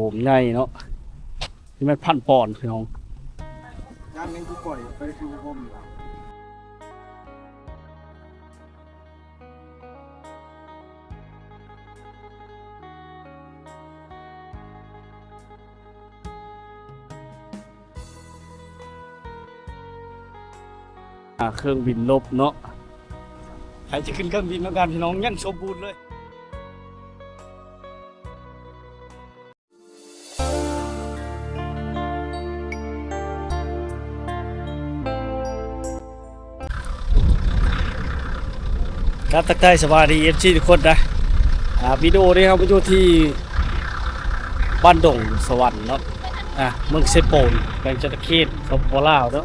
ຜົມໃຫຍ່ເນາະ ທີ່ແມ່ນພັນປອນພີ່ນ້ອງ. ຍ່າງແມ່ງກູປ່ອຍໄປຄືຜົມ ອ່າ ເຄື່ອງບິນລົບເນາະ. ໃຜຈະຂຶ້ນເຄື່ອງບິນນຳກັນພີ່ນ້ອງ ຍັງສົມບູນເລີຍ. ຄັບ ທັກທາຍສະບາຍດີ ເອັຟຊີ ທຸກຄົນນະ. ອ່າ ວິດີໂອນີ້ເຮົາມາຢູ່ທີ່ບ້ານດົງສະຫວັນເນາະ ອ່າ ເມືອງເຊໂປນ ແຂວງສັດຕະເຂດ ສປປ ລາວເນາະ.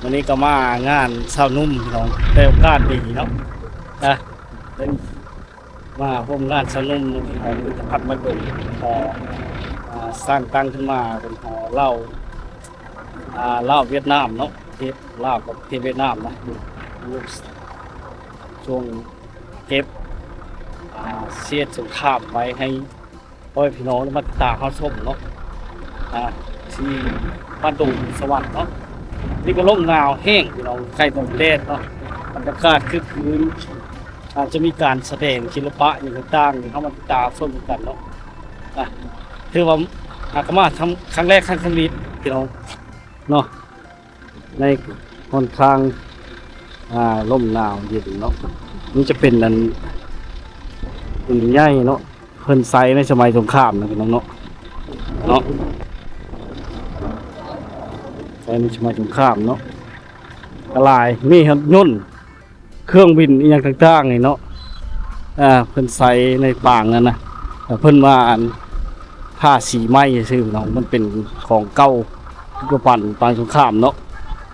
ມື້ນີ້ກໍມາງານຊາວໜຸ່ມພີ່ນ້ອງ ໄດ້ໂອກາດດີເນາະ ອ່າ ເປັນ ມາຮ່ວມງານຊາວໜຸ່ມຂອງພິພິທະພັນບ້ານດົງ ຫໍ ອ່າ ສ້າງຕັ້ງຂຶ້ນມາເປັນຫໍເລົ່າ ອ່າ ລາວຫວຽດນາມເນາະ ປະເທດລາວກັບປະເທດຫວຽດນາມນະ ຊ່ວງເກັບ ອ່າ ເສດສົງຄາມໄວ້ໃຫ້ ພໍ່ແມ່ພີ່ນ້ອງໄດ້ມາຕິດຕາມເຮົາຊົມເນາະ ອ່າ ທີ່ບ້ານດົງສະຫວັນເນາະ. ນີ້ກໍລົມໜາວແຮງພີ່ນ້ອງ ໃກ້ອອກແດດເນາະ ບັນຍາກາດຄຶກຄື້ນ ອາດຈະມີການສະແດງສິລະປະຫຍັງຕ່າງໆ ເຮົາມາຕິດຕາມຊົມນຳກັນເນາະ. ອ່າ ຖືວ່າຫາກະມາຄັ້ງແລກຄັ້ງທຳອິດພີ່ນ້ອງເນາະ ໃນຂ້ອນຂ້າງ ອ່າ ລົມໜາວເຢັນເນາະ. ນີ້ຈະເປັນອັນ ປືນໃຫຍ່ເນາະ ເພິ່ນໃຊ້ໃນສະໄໝສົງຄາມນະພີ່ນ້ອງເນາະ ເນາະ ໃຊ້ໃນສະໄໝສົງຄາມເນາະ ກະຫຼາຍ ມີຮອດຍົນ ເຄື່ອງບິນອີ່ຫຍັງຕ່າງໆນີ້ເນາະ ເພິ່ນໃຊ້ໃນປາງນັ້ນນະ ເພິ່ນວ່າອັນ ທາສີໃໝ່ຊື່ໆເນາະ ມັນເປັນຂອງເກົ່າ ປັດຈຸບັນປາງສົງຄາມເນາະ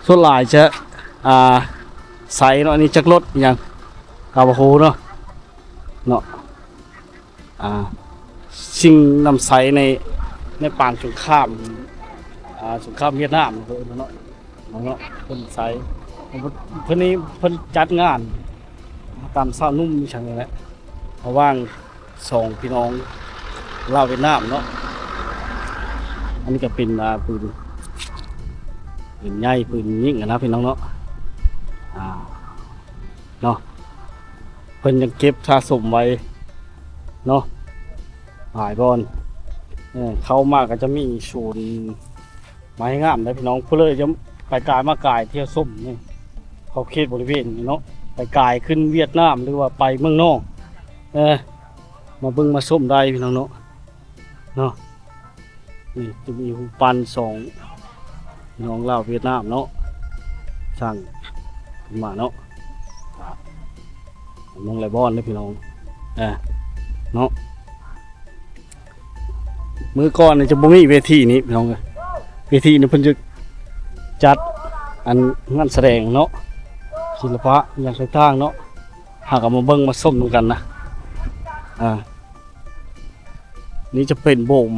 ສ່ວນຫຼາຍຈະ ອ່າ ໃຊ້ເນາະ. ອັນນີ້ຈັກລົດອີ່ຫຍັງກໍບໍ່ຮູ້ເນາະ ເນາະ. ອ່າ ສິ່ງນຳໃຊ້ໃນ ໃນປາງສົງຄາມ ອ່າ ສົງຄາມຫວຽດນາມເນາະ ເພິ່ນເນາະ ເນາະ ເພິ່ນໃຊ້ ເພິ່ນນີ້ເພິ່ນຈັດງານຕາມຊາວໜຸ່ມອີ່ຫຍັງນີ້ແຫຼະ ລະຫວ່າງສອງພີ່ນ້ອງລາວຫວຽດນາມເນາະ. ອັນນີ້ກໍເປັນ ອ່າ ປືນ ປືນໃຫຍ່ ປືນຍິງຫັ້ນນະພີ່ນ້ອງເນາະ ອ່າ ເນາະ ເພິ່ນຍັງເກັບສະສົມໄວ້ເນາະ ຫຼາຍບ່ອນ. ເອີ ເຂົ້າມາກໍຈະມີສວນໄມ້ງາມເດ້ພີ່ນ້ອງ ຜູ້ເລີຍຈະໄປກາຍມາກາຍທ່ຽວຊົມນີ້ ເຂົ້າເຂດບໍລິເວນນີ້ເນາະ ໄປກາຍຂຶ້ນຫວຽດນາມ ຫຼືວ່າໄປເມືອງນອກ ເອີ ມາເບິ່ງມາຊົມໄດ້ພີ່ນ້ອງເນາະ ເນາະ. ນີ້ຈະມີຮູບປັ້ນສອງພີ່ນ້ອງລາວຫວຽດນາມເນາະ ສ້າງຂຶ້ນມາເນາະ ເມືອງໄລບອນເດ້ພີ່ນ້ອງ ເອີ ເນາະ. ມື້ກ່ອນນີ້ຈະບໍ່ມີເວທີນີ້ພີ່ນ້ອງເອີຍ ເວທີນີ້ເພິ່ນຈະຈັດອັນງານສະແດງເນາະ ສິລະປະຫຍັງຕ່າງໆເນາະ ເຮົາກໍມາເບິ່ງມາຊົມນຳກັນນະ ອ່າ. ນີ້ຈະເປັນໂບມ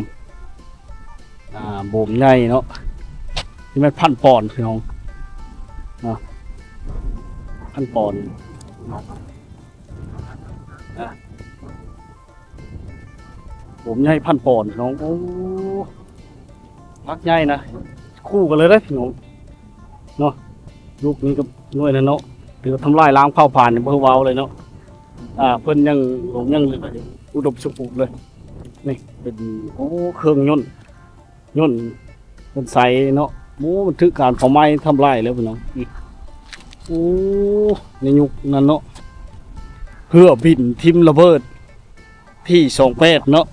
ອ່າ ໂບມໃຫຍ່ເນາະ ທີ່ແມ່ນພັນປອນພີ່ນ້ອງເນາະ ພັນປອນ ອ່າ ໂບມໃຫຍ່ພັນປອນພີ່ນ້ອງ. ໂອ້ ບັກໃຫຍ່ນະ ຄູ່ກັນເລີຍເດ້ພີ່ນ້ອງເນາະ. ລູກນີ້ກັບໜ່ວຍນັ້ນເນາະ ຖືວ່າທຳລາຍລ້າງເຜົ່າພັນ ບໍ່ເວົ້າເລີຍເນາະ. ອ່າ ເພິ່ນຍັງຫຼົງຍັງເຫຼືອ ອຸດົມສົມບູນເລີຍ. ນີ້ເປັນ ໂອ້ ເຄື່ອງຍົນ ຍົນເປັນໄຊເນາະ. ໂອ້ ມັນຖືກການເຜົາໄໝ້ທຳລາຍແລ້ວພີ່ນ້ອງ. ໂອ້ ໃນຍຸກນັ້ນເນາະ ເຮືອບິນຖິ້ມລະເບີດ ທີ ສອງແປດເນາະ.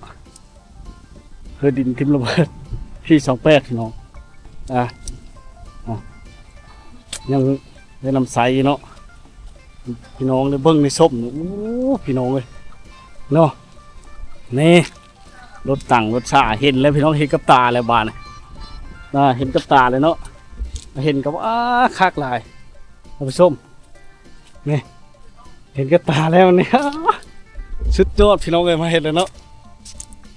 ເຮືອບິນຖິ້ມລະເບີດ ທີ ສອງແປດ ພີ່ນ້ອງ. ອ່າ ອ່າ ຍັງໄດ້ນຳໃຊ້ເນາະ ພີ່ນ້ອງໄດ້ເບິ່ງໄດ້ຊົມ. ໂອ້ ພີ່ນ້ອງເອີຍເນາະ. ນີ້ ລົດຕັງລົດຊາ ເຫັນແລ້ວພີ່ນ້ອງ ເຫັນກັບຕາແລ້ວບາດນີ້. ອ່າ ເຫັນກັບຕາເລີຍເນາະ ເຫັນກັບ ອ່າ ຄັກຫຼາຍທ່ານຜູ້ຊົມ. ນີ້ ເຫັນກັບຕາແລ້ວນີ້ ສຸດຍອດພີ່ນ້ອງເອີຍ. ມາເຫັນແລ້ວເນາະ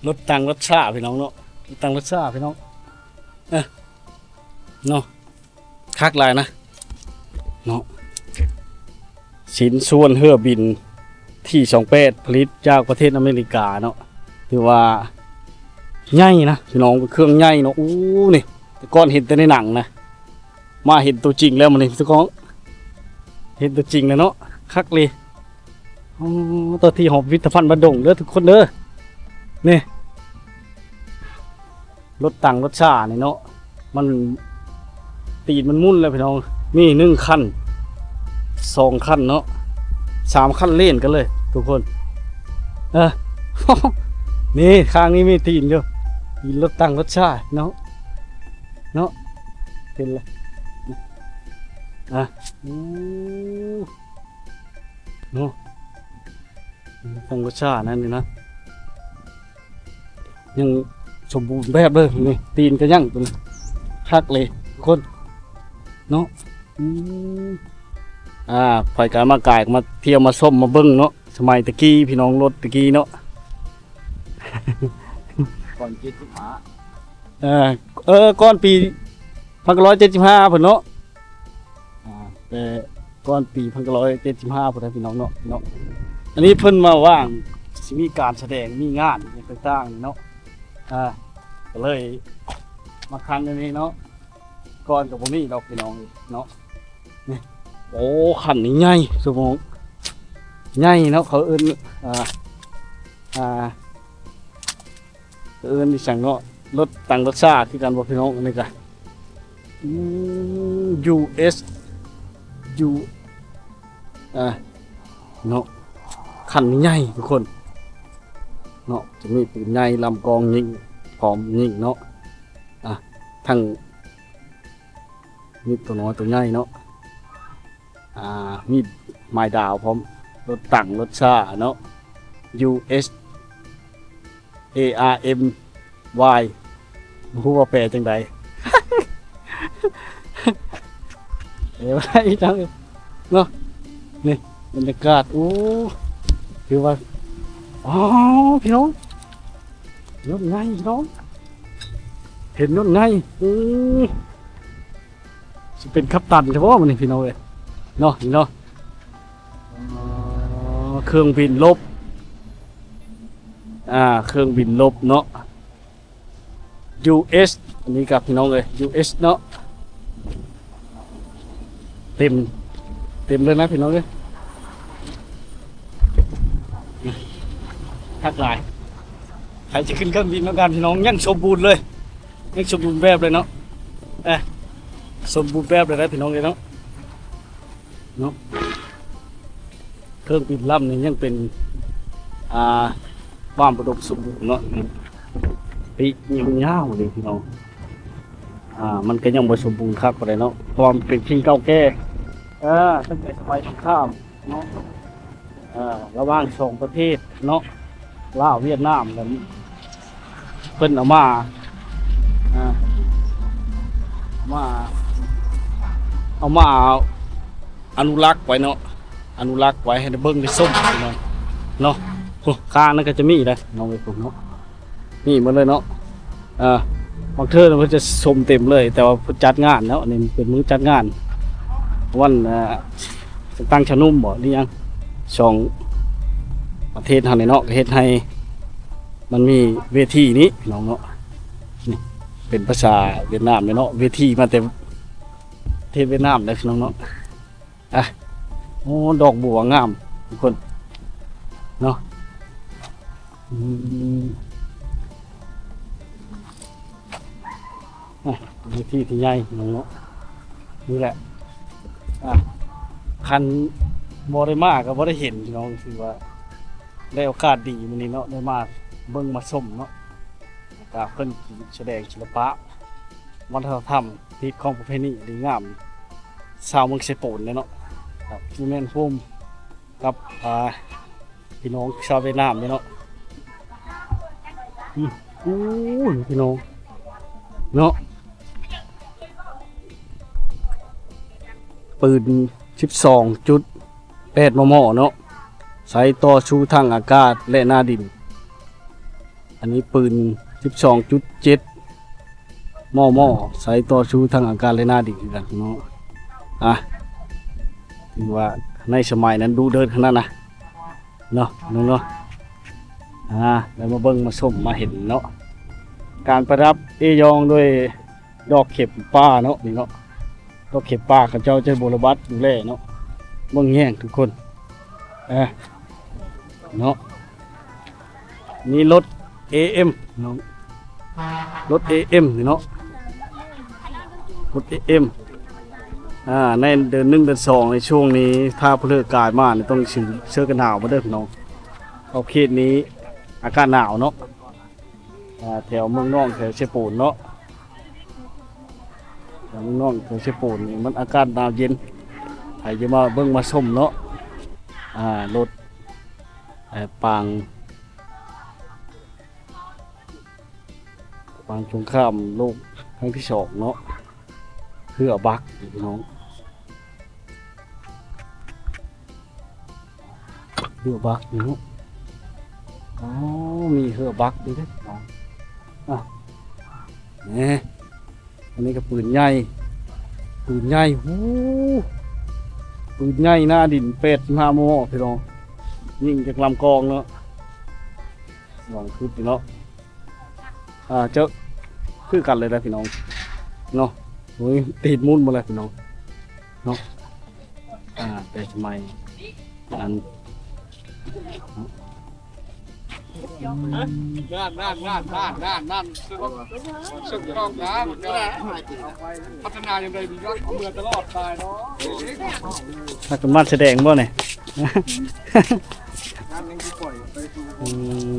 ລົດຕັງລົດຊາພີ່ນ້ອງເນາະ ລົດຕັງລົດຊາພີ່ນ້ອງ. ເອີ ເນາະ ຄັກຫຼາຍນະເນາະ. ຊິ້ນສ່ວນເຮືອບິນ ທີ ສອງແປດ ຜະລິດຈາກປະເທດອາເມລິກາເນາະ. ຖືວ່າ ໃຫຍ່ນະພີ່ນ້ອງ ເປັນເຄື່ອງໃຫຍ່ເນາະ. ໂອ້ ນີ້ ແຕ່ກ່ອນເຫັນແຕ່ໃນໜັງນະ ມາເຫັນຕົວຈິງແລ້ວມື້ນີ້ ເຈົ້າຂອງ ເຫັນຕົວຈິງແລ້ວເນາະ ຄັກເລີຍ. ອໍ ເຈົ້າທີ່ຫໍພິພິທະພັນບ້ານດົງເດີທຸກຄົນເດີ. ນີ້ ລົດຕັງລົດຊ້ານີ້ເນາະ ມັນ ຕີນມັນໝຸ່ນແລ້ວພີ່ນ້ອງ. ມີໜຶ່ງຄັນ ສອງຄັນເນາະ ສາມຄັນເລ່ນກັນເລີຍທຸກຄົນ. ເອີ ນີ້ຂ້າງນີ້ມີຕີນຢູ່ ຕີນລົດຕັງລົດຊ້າເນາະ ເນາະ ເຫັນລະ ອ່ະ ໂອ້ ເນາະ ຕັງລົດຊ້ານັ້ນນີ້ນະ ຍັງສົມບູນແບບເລີຍ. ນີ້ ຕີນກໍຍັງຕົວນີ້ ຄັກເລີຍທຸກຄົນເນາະ. ອືມ ອ່າ ຂ້ອຍກໍມາກາຍ ມາທ່ຽວ ມາຊົມ ມາເບິ່ງເນາະ ສະໄໝແຕ່ກີ້ ພີ່ນ້ອງ ລົດແຕ່ກີ້ເນາະ ກ່ອນເຈັດສິບຫ້າ ເອີ ເອີ ກ່ອນປີພັນເກົ້າຮ້ອຍເຈັດສິບຫ້າພຸ້ນເນາະ. ອ່າ ແຕ່ກ່ອນປີພັນເກົ້າຮ້ອຍເຈັດສິບຫ້າພຸ້ນນະພີ່ນ້ອງເນາະ ເນາະ. ອັນນີ້ເພິ່ນມາວາງ ຊິມີການສະແດງ ມີງານຫຍັງຕ່າງໆເນາະ. ອ່າ ກໍເລີຍມາຄັນອັນນີ້ເນາະ ກ່ອນກໍບໍ່ມີດອກພີ່ນ້ອງເນາະ. ນີ້ ໂອ້ ຄັນນີ້ໃຫຍ່ ສົມມຸດ ໃຫຍ່ເນາະ ເຂົາເອີ້ນ ອ່າ ອ່າ ເອີ້ນອີ່ຫຍັງເນາະ ລົດຕັງລົດຊ້າຄືກັນບໍ່ພີ່ນ້ອງ? ອັນນີ້ກະ ອືມ ຢູເອັສ ຢູ ອ່າ ເນາະ ຄັນໃຫຍ່ທຸກຄົນເນາະ ຈະມີປືນໃຫຍ່ ລຳກອງຍິງ ພ້ອມຍິງເນາະ. ອ່າ ທັງມີໂຕນ້ອຍໂຕໃຫຍ່ເນາະ. ອ່າ ມີໄມ້ດາວພ້ອມ ລົດຕັງລົດຊ້າເນາະ ຢູເອັສ ເອອາເອັມວາຍ ບໍ່ຮູ້ວ່າແປຈັ່ງໃດ ເອີ ວ່າອີ່ຫຍັງເນາະ. ນີ້ບັນຍາກາດ ໂອ້ ຄືວ່າ ອໍ ພີ່ນ້ອງ ລົດໃຫຍ່ພີ່ນ້ອງ ເຫັນລົດໃຫຍ່ ອື ຊິເປັນກັບຕັນແທ້ບໍ່ມື້ນີ້ພີ່ນ້ອງເອີຍ ເນາະ ນີ້ເນາະ. ອໍ ເຄື່ອງບິນລົບ ອ່າ ເຄື່ອງບິນລົບເນາະ ຢູເອັສ ອັນນີ້ກັບພີ່ນ້ອງເອີຍ ຢູເອັສເນາະ. ເຕັມ ເຕັມເລີຍນະພີ່ນ້ອງເອີຍ ຄັກຫຼາຍ. ໃຜຈະຂຶ້ນເຄື່ອງບິນນຳກັນພີ່ນ້ອງ ຍັງສົມບູນເລີຍ ຍັງສົມບູນແບບເລີຍເນາະ ເອີ ສົມບູນແບບເລີຍນະພີ່ນ້ອງເອີຍເນາະ ເນາະ. ເຄື່ອງບິນລຳນີ້ຍັງເປັນ ອ່າ ຄວາມອຸດົມສົມບູນເນາະ ປີກຍາວໆເລີຍພີ່ນ້ອງ. ອ່າ ມັນກໍຍັງບໍ່ສົມບູນຄັກປານໃດເນາະ ເພາະວ່າມັນເປັນສິ່ງເກົ່າແກ່ ເອີ ຕັ້ງແຕ່ສະໄໝສົງຄາມເນາະ ເອີ ລະຫວ່າງສອງປະເທດເນາະ ລາວຫວຽດນາມ ແລ້ວເພິ່ນເອົາມາ ອ່າ ເອົາມາ ເອົາມາອະນຸລັກໄວ້ເນາະ ອະນຸລັກໄວ້ໃຫ້ໄດ້ເບິ່ງໄດ້ຊົມເນາະ ເນາະ. ໂອ້ ຂ້າງນັ້ນກໍຈະມີເດ້ນ້ອງເອີຍ ເນາະ ນີ້ໝົດເລີຍເນາະ. ເອີ ບາງເທື່ອເພິ່ນຈະຊົມເຕັມເລີຍ ແຕ່ວ່າເພິ່ນຈັດງານເນາະ ອັນນີ້ເປັນມື້ຈັດງານ ວັນ ເອີ ຈັດຕັ້ງຊາວໜຸ່ມບໍ ຫຼືຫຍັງ ສອງປະເທດເຮົານີ້ເນາະ ກໍເຮັດໃຫ້ມັນມີເວທີນີ້ພີ່ນ້ອງເນາະ. ນີ້ເປັນພາສາຫວຽດນາມເດ້ເນາະ ເວທີມາແຕ່ປະເທດຫວຽດນາມເດ້ພີ່ນ້ອງເນາະ. ອ່ະ ໂອ້ ດອກບົວງາມທຸກຄົນເນາະ. ອືມ ອ່ະ ເປັນເວທີທີ່ໃຫຍ່ເນາະ ນີ້ແຫຼະ. ອ່ະ ຄັນບໍ່ໄດ້ມາກໍບໍ່ໄດ້ເຫັນພີ່ນ້ອງ ຖືວ່າໄດ້ໂອກາດດີມື້ນີ້ເນາະ ໄດ້ມາເບິ່ງມາຊົມເນາະ. ກະເພິ່ນສະແດງສິລະປະ ວັດທະນະທຳ ຮີດຄອງປະເພນີອັນດີງາມ ຊາວເມືອງເຊໂປນເດ້ເນາະ ກັບທີ່ແມ່ນໂຮມກັບ ອ່າ ພີ່ນ້ອງຊາວຫວຽດນາມເດ້ເນາະ. ອືມ ໂອ້ຍ ພີ່ນ້ອງເນາະ ປືນສິບສອງຈຸດແປດ ມມ ເນາະ ໃຊ້ຕໍ່ສູ້ທາງອາກາດ ແລະ ໜ້າດິນ. ອັນນີ້ປືນສິບສອງຈຸດເຈັດ ມມ ໃຊ້ຕໍ່ສູ້ທາງອາກາດ ແລະ ໜ້າດິນຄືກັນເນາະ. ອ່ະ ຖືວ່າໃນສະໄໝນັ້ນດຸເດືອດຂະໜາດນະເນາະ ນ້ອງເນາະ. ອ່າ ແລ້ວມາເບິ່ງມາຊົມມາເຫັນເນາະ. ການປະດັບເອຢອງດ້ວຍດອກເຂັມປ່າເນາະ ນີ້ເນາະ ດອກເຂັມປ່າ ເຂົາເຈົ້າຈະບົວລະບັດດູແລເນາະ ເບິ່ງແຍງທຸກຄົນ ເອີ ເນາະ. ນີ້ລົດເອເອັມເນາະ ລົດເອເອັມນີ້ເນາະ ລົດເອເອັມ ອ່າ ໃນເດືອນໜຶ່ງເດືອນສອງ ໃນຊ່ວງນີ້ ຖ້າຜູ້ເລີກກາຍມານີ້ ຕ້ອງຊື້ເສື້ອກັນໜາວມາເດີພີ່ນ້ອງ ເພາະເຂດນີ້ອາກາດໜາວເນາະ. ອ່າ ແຖວເມືອງນອງ ແຖວເຊໂປນເນາະ ແຖວເມືອງນອງ ແຖວເຊໂປນນີ້ ມັນອາກາດໜາວເຢັນ ໃຜຈະມາເບິ່ງມາຊົມເນາະ ອ່າ ລົດ ເອີ ປາງ ປາງສົງຄາມໂລກຄັ້ງທີສອງເນາະ ເຮືອບັກພີ່ນ້ອງ ເຮືອບັກນີ້ເນາະ ອໍ ມີເຮືອບັກຢູ່ເດ້ພີ່ນ້ອງ ອ່ະ ນີ້ ອັນນີ້ກໍປືນໃຫຍ່ ປືນໃຫຍ່ ຫູ ປືນໃຫຍ່ໜ້າດິນ ແປດສິບຫ້າ ມມ ພີ່ນ້ອງ ຍິງຈາກລຳກອງເນາະ ລອງຄືດເນາະ ອ່າ ເຈີ ຄືກັນເລີຍນະພີ່ນ້ອງເນາະ ໂອ້ຍ ຕີນໝຸນໝົດແລ້ວພີ່ນ້ອງເນາະ ອ່າ ແຕ່ສະໄໝອັນ ນັ້ນ ນັ້ນ ນັ້ນ ນັ້ນ ນັ້ນ ນັ້ນ ເຊິ່ງຕ້ອງການ ພັດທະນາຢ່າງໃດດີ ເມືອຕະຫຼອດຕາຍເນາະ ພາກັນມາສະແດງບໍ່ນີ້? ອືມ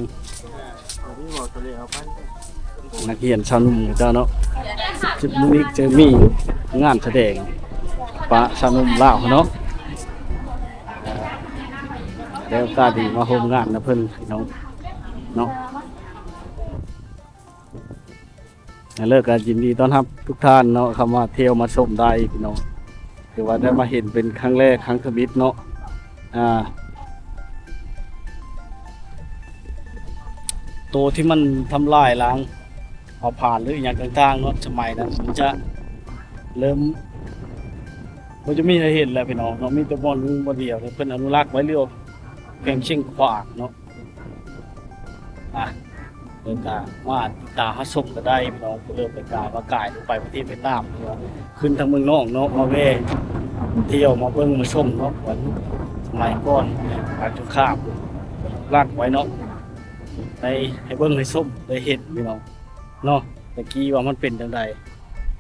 ນັກຮຽນຊາວໜຸ່ມເຈົ້າເນາະ ມື້ນີ້ຈະມີງານສະແດງປະຊາວໜຸ່ມລາວເນາະ ໄດ້ໂອກາດດີມາຮ່ວມງານນຳເພິ່ນພີ່ນ້ອງເນາະ. ແລ້ວກໍຍິນດີຕ້ອນຮັບທຸກທ່ານເນາະ ເຂົ້າມາທ່ຽວມາຊົມໄດ້ພີ່ນ້ອງ ຖືວ່າໄດ້ມາເຫັນເປັນຄັ້ງແລກຄັ້ງທຳອິດເນາະ ອ່າ ໂຕທີ່ມັນທຳລາຍລ້າງເຜົາຜານ ຫຼື ອີ່ຫຍັງຕ່າງໆເນາະ ສະໄໝນັ້ນມັນຈະເລີ່ມບໍ່ຈະມີໃຫ້ເຫັນແລ້ວພີ່ນ້ອງເນາະ ມີແຕ່ບ່ອນໜຶ່ງບ່ອນດຽວ ເພິ່ນອະນຸລັກໄວ້ເຫຼືອແຂວງຊຽງຂວາງເນາະ. ອ່ະ ເດີນທາງມາຕິດຕາມຮັບຊົມກໍໄດ້ພີ່ນ້ອງ ເລີ່ມແຕ່ການວ່າກາຍລົງໄປປະເທດຫວຽດນາມ ຂຶ້ນທາງເມືອງນອງເນາະ ມາແວ່ທ່ຽວມາເບິ່ງມາຊົມເນາະ ວ່າສະໄໝກ່ອນການສົງຄາມລັກໄວ້ເນາະ ໃຫ້ ໃຫ້ເບິ່ງໃຫ້ຊົມໄດ້ເຫັນພີ່ນ້ອງເນາະ ແຕ່ກີ້ວ່າມັນເປັນຈັ່ງໃດ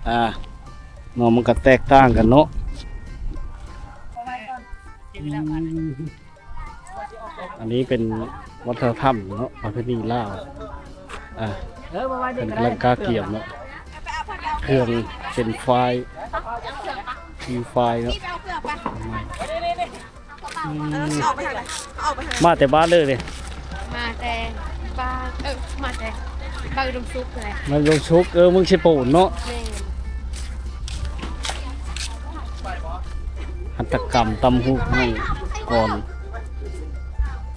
ອ່າ ເນາະ ມັນກໍແຕກຕ່າງກັນເນາະ ອືມ. ອັນນີ້ເປັນວັດທະນະທຳເນາະ ປະເພນີລາວ ອ່າ ເອີ ເພິ່ນກຳລັງກະກຽມເນາະ ເຄື່ອງເປັນຝ້າຍ ຄືຝ້າຍເນາະ ອືມ ມາແຕ່ບ້ານເລີຍນີ້ ມາແຕ່ບ້ານ ເອີ ມາແຕ່ ບ້ານອຸດົມສຸກແຫຼະ ບ້ານອຸດົມສຸກ ເອີ ເມືອງເຊໂປນເນາະ ແມ່ນ ຫັດຖະກຳຕ່ຳຫູກໃຫ້ກ່ອນ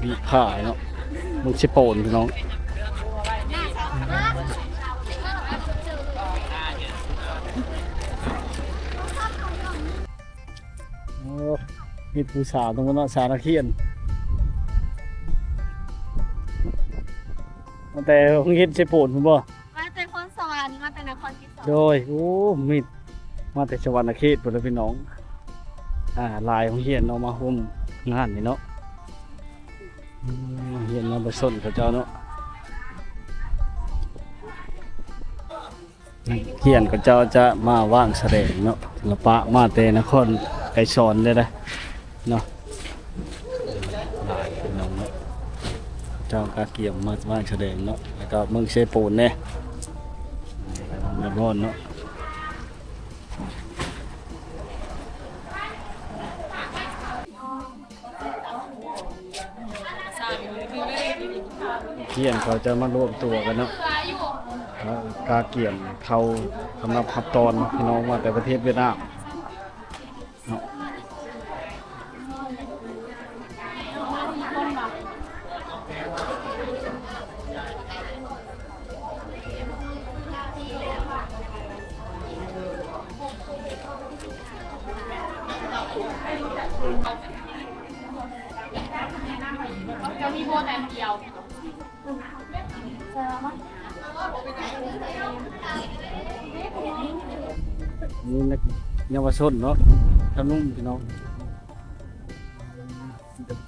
ວິພາເນາະ ເມືອງເຊໂປນພີ່ນ້ອງ ໂອ້ ມີຜູ້ສາວຕົງນັ້ນເນາະ ສາວນັກຮຽນ ມາແຕ່ໂຮງຮຽນເຊໂປນພຸ້ນບໍ່? ມາແຕ່ໂພນສະຫວັນ ມາແຕ່ນະຄອນ ໂດຍ ໂອ້ ມີ ມາແຕ່ສະຫວັນນະເຂດພຸ້ນລະພີ່ນ້ອງ ອ່າ ຫຼາຍໂຮງຮຽນເນາະ ມາຮ່ວມງານນີ້ເນາະ ອືມ ໂຮງຮຽນເຍົາວະຊົນເຂົາເຈົ້າເນາະ ນັກຮຽນເຂົາເຈົ້າຈະມາວາງສະແດງເນາະ ລະປະມາແຕ່ນະຄອນໄກສອນເດ້ ເນາະ ຫຼາຍພີ່ນ້ອງເນາະ ເຈົ້າກະກຽມມາວາງສະແດງເນາະ ແລ້ວກໍເມືອງເຊໂປນແດ່ ແມ່ນບໍ່ເນາະ ຮຽນເຂົາຈະມາລວມຕົວກັນເນາະ ກະກຽມເຂົ້າສຳລັບຮັບຕ້ອນພີ່ນ້ອງມາແຕ່ປະເທດຫວຽດນາມ ເນາະ ຈະມີໂບນອັນດຽວ. ເອີ ນີ້ນັກເຍົາວະຊົນເນາະ ທາງໜຸ່ມພີ່ນ້ອງ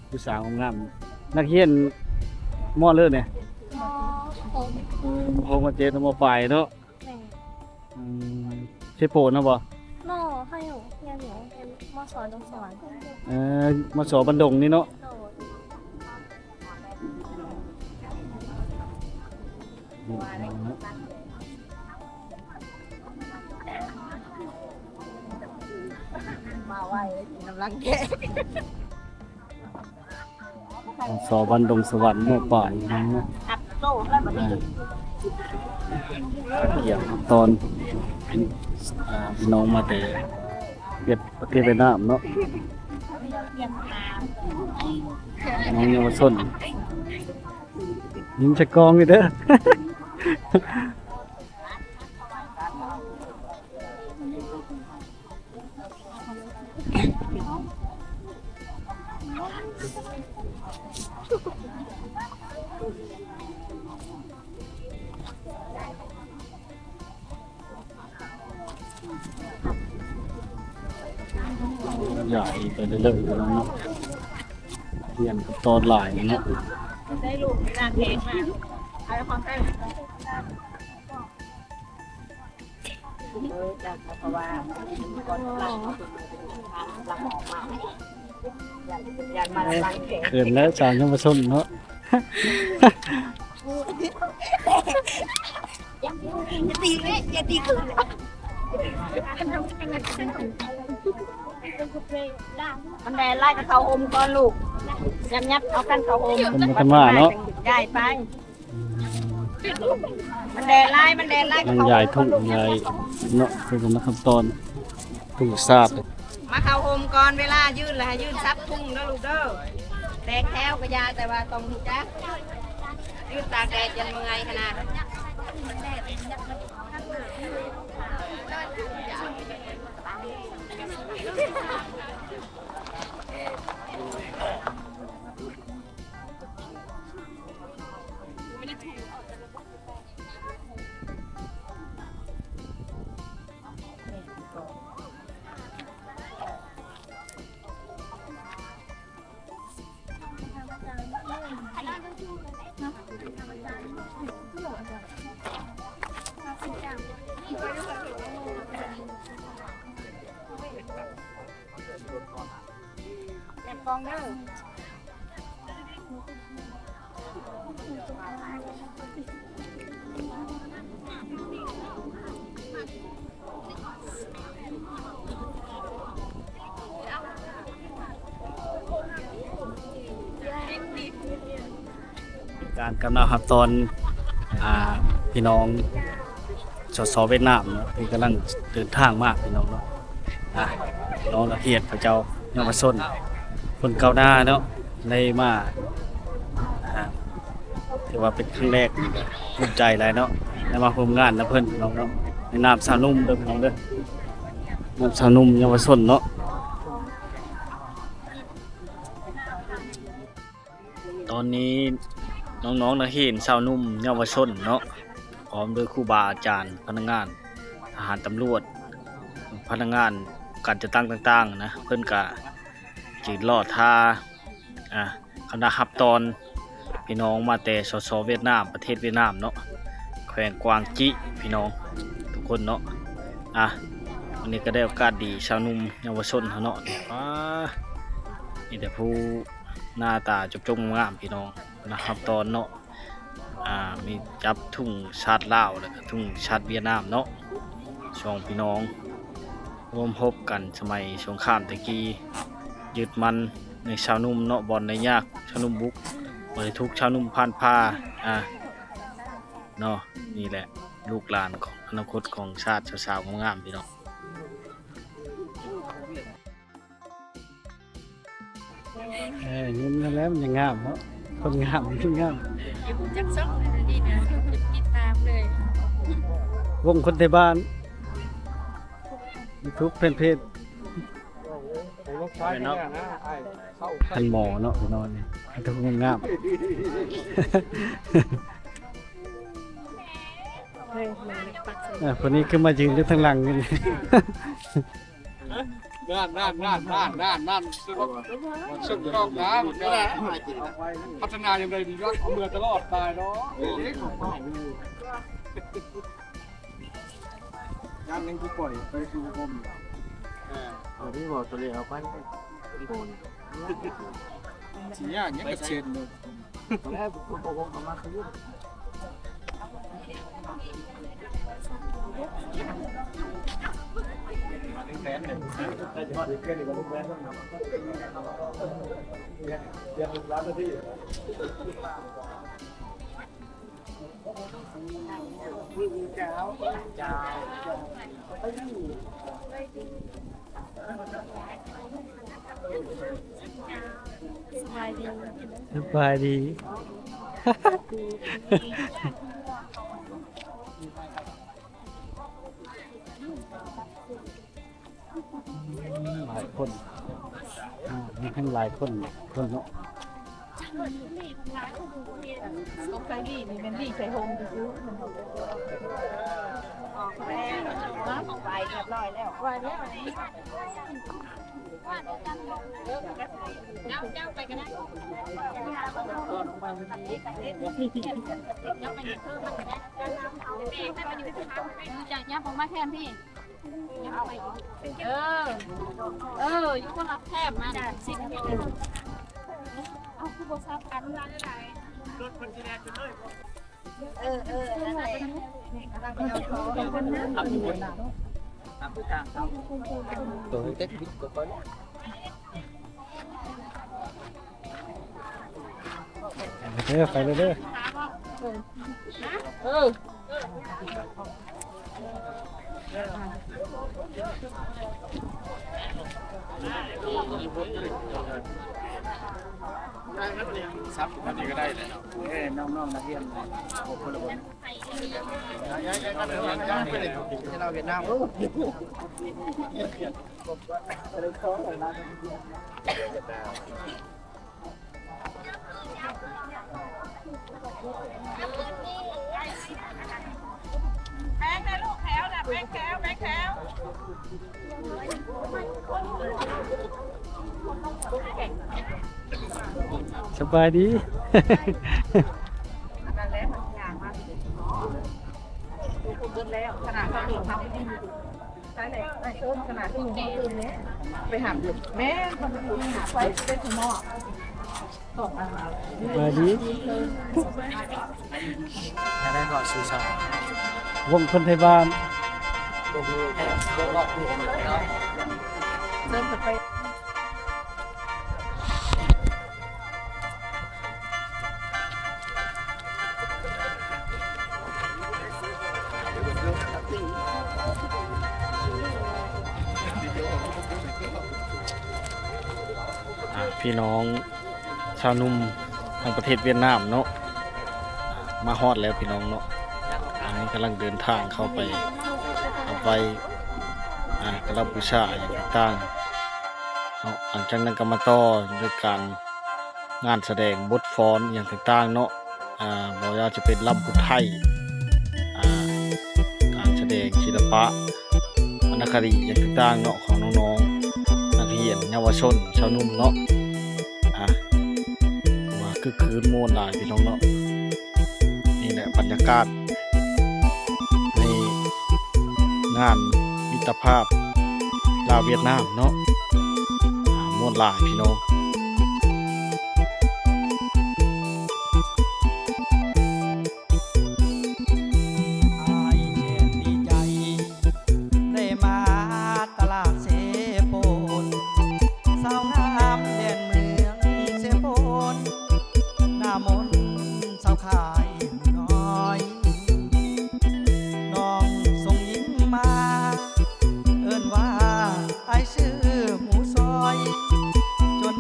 ຜູ້ສາວງາມໆ ນັກຮຽນ ມໍເລີແດ່ ມໍຫົກ ມໍເຈັດ ມໍປາຍເນາະ. ແມ່ນ ອືມ ເຊໂປນະບໍ່? ບໍ່ ເຮົາຢູ່ ຮຽນຢູ່ ຮຽນ ມໍສ ດົງສະຫວັນ ເອີ ມໍສ ບ້ານດົງນີ້ເນາະ. ໂດຍ ມາໄວ ກຳລັງແກະ ສ ບ້ານດົງສະຫວັນ ມໍປາຍເນາະ. ອ່າ ຮຽນຕອນ ອ່າ ພີ່ນ້ອງມາແຕ່ຫວຽດ ປະເທດຫວຽດນາມເນາະ ນ້ອງເຍົາວະຊົນ ຍິງໃສ່ກ້ອງນີ້ເດີ. ຢາກອີກໄປເລື້ອຍໆ ເນາະ ຮຽນກັບຕອນຫຼາຍເນາະ. ໄດ້ລູກ ຈານເອງມາ ເອົາຄວາມໃກ້ ເອີ ເອີ ເຂິນແລ້ວ ສາວເຍົາວະຊົນເນາະ. ມັນແດດຫຼາຍກໍເຂົ້າຮົ່ມກ່ອນລູກ ຍັບໆ ເອົາກັນເຂົ້າຮົ່ມ ມັນບໍ່ທັນວ່າເນາະ ຍ້າຍໄປ. ມັນແດດຫຼາຍ ມັນແດດຫຼາຍ ມັນຍ້າຍທຸງ ຍ້າຍເນາະ ເປັນຂັ້ນຕອນທຸງສາດ. ມາເຂົ້າຮົ່ມກ່ອນ ເວລາຢືນລະໃຫ້ຢືນສັບທຸງເດີລູກເດີ ແຕກແຖວກໍຢ່າ ແຕ່ວ່າຕ້ອງຮູ້ຈັກ ຢືນຕາກແດດຢ້ານເມື່ອຍຂະໜາດ. ແກະກ່ອງເດີ. ການກຳລັງຮັບຕ້ອນ ອ່າ ພີ່ນ້ອງ ສສ ຫວຽດນາມເນາະ ເພິ່ນກຳລັງເດີນທາງມາພີ່ນ້ອງເນາະ. ອ່າ ນ້ອງນັກຮຽນເຂົາເຈົ້າ ເຍົາວະຊົນຄົນກ້າວໜ້າເນາະ ໄດ້ມາ ອ່າ ຖືວ່າເປັນຄັ້ງແລກ ພູມໃຈຫຼາຍເນາະ ໄດ້ມາຮ່ວມງານນຳເພິ່ນພີ່ນ້ອງເນາະ ໃນນາມຊາວໜຸ່ມເດີພີ່ນ້ອງເດີ ນາມຊາວໜຸ່ມເຍົາວະຊົນເນາະ. ຕອນນີ້ນ້ອງໆ ນັກຮຽນຊາວໜຸ່ມເຍົາວະຊົນເນາະ ພ້ອມດ້ວຍຄູບາອາຈານ ພະນັກງານທະຫານ ຕຳຫຼວດ ພະນັກງານການຈັດຕັ້ງຕ່າງໆ ນະ ເພິ່ນກະຢືນລໍຖ້າ ອ່າ ຄະນະຮັບຕ້ອນພີ່ນ້ອງມາແຕ່ ສສ ຫວຽດນາມ ປະເທດຫວຽດນາມເນາະ ແຂວງກວາງຈີ້ ພີ່ນ້ອງທຸກຄົນເນາະ. ອ່າ ວັນນີ້ກໍໄດ້ໂອກາດດີ ຊາວໜຸ່ມເຍົາວະຊົນເຮົາເນາະ ອ່າ ມີແຕ່ຜູ້ ໜ້າຕາຈົບໆ ງາມໆ ພີ່ນ້ອງ ນະ ຮັບຕ້ອນເນາະ ອ່າ ມີຈັບທຸງຊາດລາວ ແລ້ວກໍທຸງຊາດຫວຽດນາມເນາະ ສອງພີ່ນ້ອງຮ່ວມຮົບກັນສະໄໝສົງຄາມແຕ່ກີ້ ຍຶດໝັ້ນໃນຊາວໜຸ່ມເນາະ ບໍ່ໄດ້ຍາກຊາວໜຸ່ມບຸກ ບໍ່ໄດ້ທຸກຊາວໜຸ່ມຜ່ານຜ່າ ອ່າ ເນາະ ນີ້ແຫຼະລູກຫຼານຂອງອະນາຄົດຂອງຊາດ ສາວໆ ງາມໆ ພີ່ນ້ອງ. ເອີ ເຫັນແລ້ວມັນຍັງງາມເນາະ ຄົນງາມ ມັນງາມ ຢາກຮູ້ຈັກຊ່ອງອັນນີ້ນະ ຕິດຕາມເລີຍ ວົງຄົນໄທບ້ານ ຢູທູບ ແຟນເພຈ ທ່ານໝໍເນາະ ພີ່ນ້ອງ ນີ້ ທ່ານງາມ. ເອີ ຜູ້ນີ້ຄືມາຢືນຢູ່ທາງຫຼັງນີ້ ນັ້ນໆໆໆໆ ສຸດຍອດນະ ພັດທະນາຢ່າງໃດດີ ເອົາເມືອຕະຫຼອດຕາຍເນາະ. ຢ້ານຍັງຄືປ່ອຍໄປສູ່ລົມ. ເອີ ເອີ ນີ້ບໍ່ຕົວເລກເອົາໄປ ຊິຍາກຫຍັງກະເຊັນເນາະ. ສະບາຍດີ ສະບາຍດີ. ຫຼາຍຄົນ ອືມ ມີທັງຫຼາຍຄົນ ຄົນເນາະ. ສົງໄສດີນີ້ແມ່ນດີໃສ່ໂຮມຊື່ໆ ໄປຮຽບຮ້ອຍແລ້ວ ໄປແລ້ວ. ເຈົ້າ ເຈົ້າໄປກໍໄດ້ ເຈົ້າໄປເພີ່ມມັນກໍໄດ້ ແມ່ໄປຢູ່ທີ່ເຂົາ ຈະຫຍັບອອກມາແຄມພີ້. ເອີ ເອີ ຢູ່ຄົນລະແຄມມາ ເອົາ ຄືບໍ່ຊັບກັນ ເອີ ເອີ ນັ້ນແຫຼະ ເດີ ໄປເລີຍເດີ. ເອີ ສັບອັນນີ້ກໍໄດ້ແຫຼະເນາະ ເອີ ນ້ອງໆ ນັກຮຽນຄົນລະຄົນ ເອີ ເອີ ເອີ ເອີ ເອີ ເອີ ເອີ ເອີ ເອີ ເອີ ເອີ ເອີ ເອີ ແບ່ງແຖວລູກ ແຖວນະ ແບ່ງແຖວ ແບ່ງແຖວ. ສະບາຍດີ. ນັ້ນແຫຼະ ມັນຍ່າງມາ ເບິດແລ້ວ ຂະໜາດເຂົາເອົາໄປ ໃຊ່ແຫຼະ ໄອ້ເອີ້ນຂະໜາດທີ່ໝູ່ເຮົາອື່ນນີ້ ໄປຫາ ແມ່ນ ເພິ່ນໄປຫາໄປເປັນໝໍ ສະບາຍດີ ແນວໃດກໍຊື່ຊ່ອງ ວົງຄົນໄທບ້ານ ເຊີນເພິ່ນໄປ. ອ່າ ພີ່ນ້ອງຊາວໜຸ່ມທາງປະເທດຫວຽດນາມເນາະ ມາຮອດແລ້ວພີ່ນ້ອງເນາະ ອັນນີ້ກຳລັງເດີນທາງເຂົ້າໄປໄຫວ້ ອ່າ ກາລະບູຊາຫຍັງຕ່າງໆ ເນາະ ຫຼັງຈາກນັ້ນກໍມາຕໍ່ດ້ວຍການ ງານສະແດງບົດຟ້ອນຫຍັງຕ່າງໆເນາະ ອ່າ ບໍ່ວ່າຈະເປັນລຳພູໄທ ອ່າ ການສະແດງສິລະປະ ວັນນະຄະດີຫຍັງຕ່າງໆເນາະ ຂອງນ້ອງໆ ນັກຮຽນ ເຍົາວະຊົນ ຊາວໜຸ່ມເນາະ ອ່າ ວ່າຄຶກຄື້ນມ່ວນຫຼາຍພີ່ນ້ອງເນາະ. ນີ້ແຫຼະບັນຍາກາດໃນງານມິດຕະພາບລາວຫວຽດນາມເນາະ ອ່າ ມ່ວນຫຼາຍພີ່ນ້ອງ. ອ້າຍແສນດີໃຈ ໄດ້ມາຕະຫຼາດເຊໂປນ ສາວງາມແດນເມືອງເຊໂປນ ໜ້າມົນສາວຂາຍໝູນ້ອຍ ນ້ອງສົ່ງຍິງມາ ເອີ້ນວ່າອ້າຍຊື່ໝູຊອຍ ຈົນ